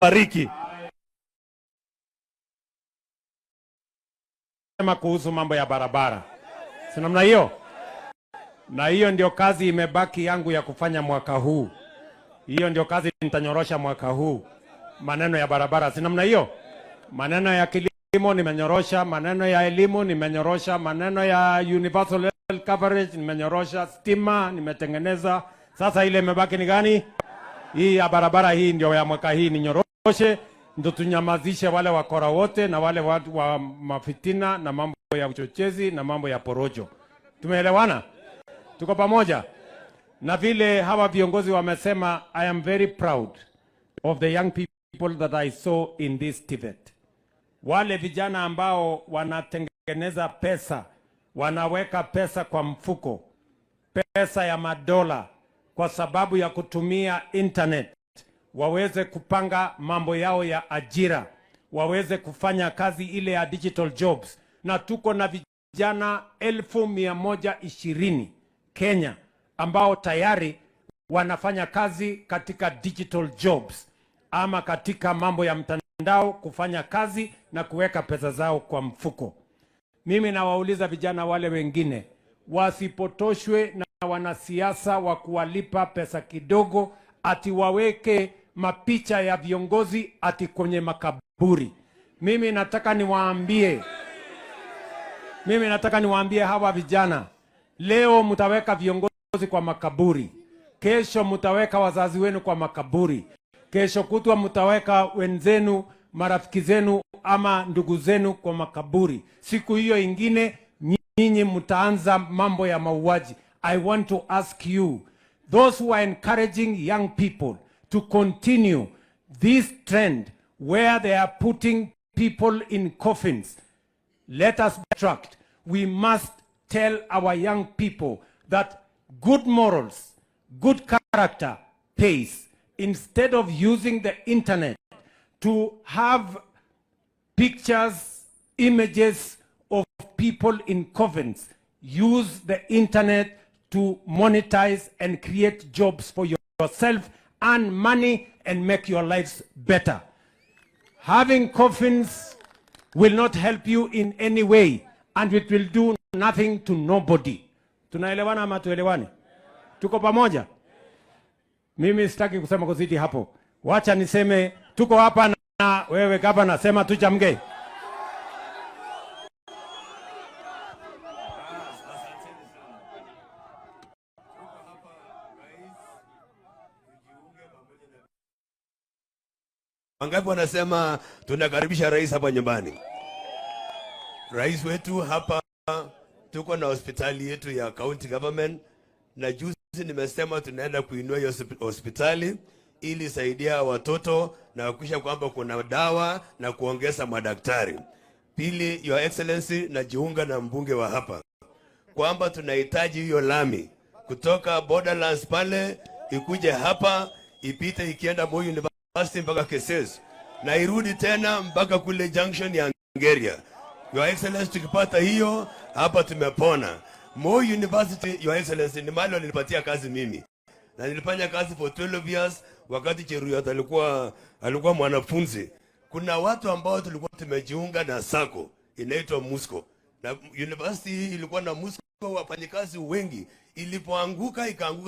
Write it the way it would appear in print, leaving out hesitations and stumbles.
Bariki. Sema kuhusu mambo ya barabara, si namna hiyo? Na hiyo ndio kazi imebaki yangu ya kufanya mwaka huu. Hiyo ndio kazi nitanyorosha mwaka huu, maneno ya barabara, si namna hiyo? Maneno ya kilimo nimenyorosha, maneno ya elimu nimenyorosha, maneno ya universal health coverage nimenyorosha, stima nimetengeneza. Sasa ile imebaki ni gani? Hii ya barabara, hii ndio ya mwaka hii ninyoroshe, ndio tunyamazishe wale wakora wote na wale watu wa mafitina na mambo ya uchochezi na mambo ya porojo. Tumeelewana? Tuko pamoja? Na vile hawa viongozi wamesema, I am very proud of the young people that I saw in this TVET. Wale vijana ambao wanatengeneza pesa, wanaweka pesa kwa mfuko, pesa ya madola, kwa sababu ya kutumia internet, waweze kupanga mambo yao ya ajira, waweze kufanya kazi ile ya digital jobs. Na tuko na vijana 120,000 Kenya ambao tayari wanafanya kazi katika digital jobs ama katika mambo ya mtandao, kufanya kazi na kuweka pesa zao kwa mfuko. Mimi nawauliza vijana wale wengine wasipotoshwe na wanasiasa wa kuwalipa pesa kidogo, ati waweke mapicha ya viongozi ati kwenye makaburi. Mimi nataka niwaambie hawa vijana, leo mtaweka viongozi kwa makaburi, kesho mtaweka wazazi wenu kwa makaburi, kesho kutwa mtaweka wenzenu, marafiki zenu ama ndugu zenu kwa makaburi. Siku hiyo ingine nyinyi mtaanza mambo ya mauaji. I want to ask you, those who are encouraging young people to continue this trend where they are putting people in coffins, let us backtrack. We must tell our young people that good morals, good character pays. Instead of using the internet to have pictures, images of people in coffins, use the internet to monetize and create jobs for yourself, earn money and make your lives better. Having coffins will not help you in any way and it will do nothing to nobody. Tunaelewana ama tuelewani? Tuko pamoja? Mimi sitaki kusema kuzidi hapo. Wacha niseme tuko hapa na wewe gavana, sema tu Chamgei. Wangapi wanasema tunakaribisha rais hapa nyumbani? Rais wetu hapa, tuko na hospitali yetu ya county government, na juzi nimesema tunaenda kuinua hiyo hospitali ili saidia watoto na kuhakikisha kwamba kuna dawa na kuongeza madaktari. Pili, Your Excellency, najiunga na mbunge wa hapa kwamba tunahitaji hiyo lami kutoka Borderlands pale ikuje hapa ipite ikienda Moi University mpaka Keses na irudi tena mpaka kule junction ya Ngeria. Your Excellency, tukipata hiyo hapa tumepona. Moi University, Your Excellency, ni mahali walinipatia kazi mimi na nilifanya kazi for 12 years wakati Cheruiyot alikuwa mwanafunzi. Kuna watu ambao tulikuwa tumejiunga na SACCO inaitwa Musco, na university hii ilikuwa na Musco wafanyikazi wengi. Ilipoanguka ikaanguka